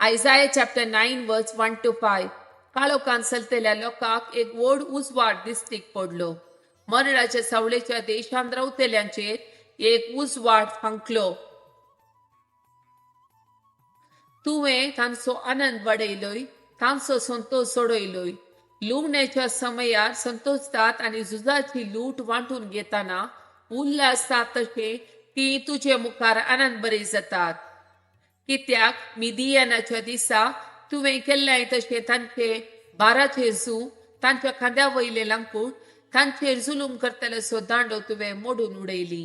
Isaiah chapter 9 verse 1 to 5. काळोखान चलतल्या लोकांक एक व्हड उजवाड दिश्टीक पडलो. मरणाच्या सावळेच्या देशांत रावतल्यांचेर एक उजवाड फांकलो. तुवें तांचो आनंद वाडयलोय, तांचो संतोश सोडयलोय. लुवण्याच्या समयार संतोषतात आनी झुजाची लूट वांटून घेतना उल्हासतात तशें ती तुजे मुखार आनंद बरी जातात. कित्याक मिदियानाच्या दिसा तुवें केल्लें तशें तांचे भाराचें जूं, तांच्या खांद्या वयलें लांकूड, तांचेर जुलूम करतल्याचो दांडो तुवें मोडून उडयली.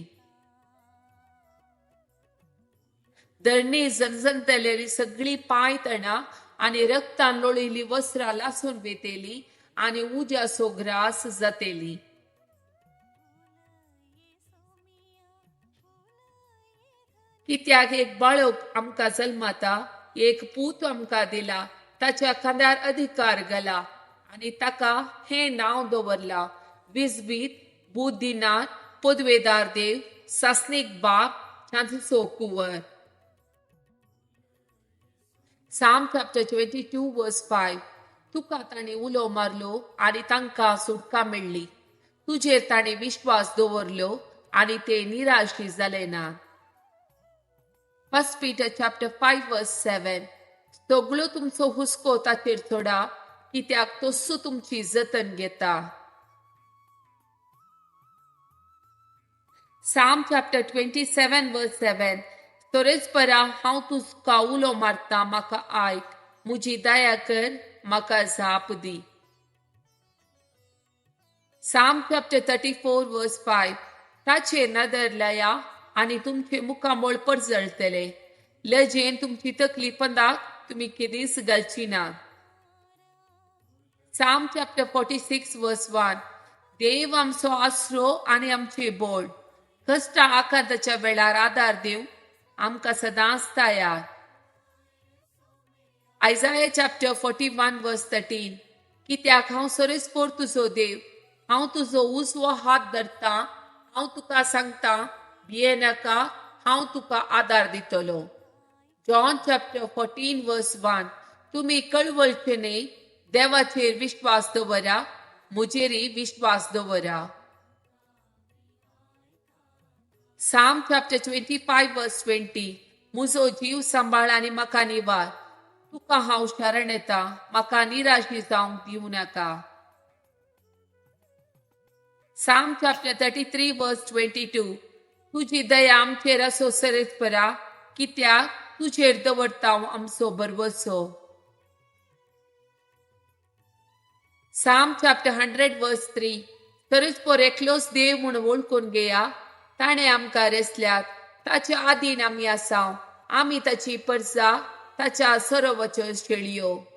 धरणी जनजनतलेली सगळी पांय तणां आनी रक्तान लोळिल्ली वस्त्रां लासून वेतेली आनी उज्याचो ग्रास जातेली. कित्याक एक बाळक आमकां जल्माता, एक पूत आमकां दिला, ताच्या खांद्यार अधिकार घाला आनी ताका हें नांव दवरलां, विजबीत, बुद्धिनार, पदवेदार देव, सासणीक बाप, शांतीचो कुंवर. Psalm chapter 22 verse 5. तुका तांणी उलो मारलो आनी तांकां सुटका मेळ्ळी. तुजेर तांणी विश्वास दवरलो आनी ते निराशी जाले ना. 1 Peter chapter 5 verse 7. सगळो तुमचो हुस्को ताचेर सोडा, कित्याक तोसू तुमची जतन घेता. Psalm chapter 27 verse 7. तोरेच परा हांव तुका उलो मारता, म्हाका आयक, म्हजी दया कर, म्हाका जाप दी. Psalm chapter 34 verse 5. ताचेर नदर लाया आनी तुमचे मुखामळ परजळटले. लजेन तुमची तकली पंदाक तुमी केदीच घालची ना. Psalm chapter 46 verse 1. देव आमचो आसरो आनी आमचे बोळ, कश्टा आकांताच्या वेळार आदार दिवंक आमकां सदांच तयार. Isaiah chapter 41 verse 13. कित्याक हांव सरेस्पोर तुजो देव, हांव तुजो उजवो हात धरतां, हांव तुका सांगतां, भियेनाका, हांव तुका आदार दितलो. John chapter 14 verse 1. तुमी कळवळचे न्हय, देवाचेर विश्वास दवरा, म्हजेरय विश्वास दवरा. Psalm chapter 25 verse 20. म्हजो जीव सांबाळ आनी म्हाका निवार, तुका हांव शरण येता, म्हाका निराशी जावंक दिवं नाका. Psalm chapter 33 verse 22. तुजी दया आमचेर असो सरेच परा, कित्याक तुजेर दवरता हांव आमचो भरवसो. Psalm chapter 100 verse 3. तरीच पोर एकलोच देव म्हूण वळखून घेया, ताणें आमकां रेसल्यात, ताचे आदीन आमी आसाव, आमी ताची परजा, ताच्या सरोवाच्यो शेळयो.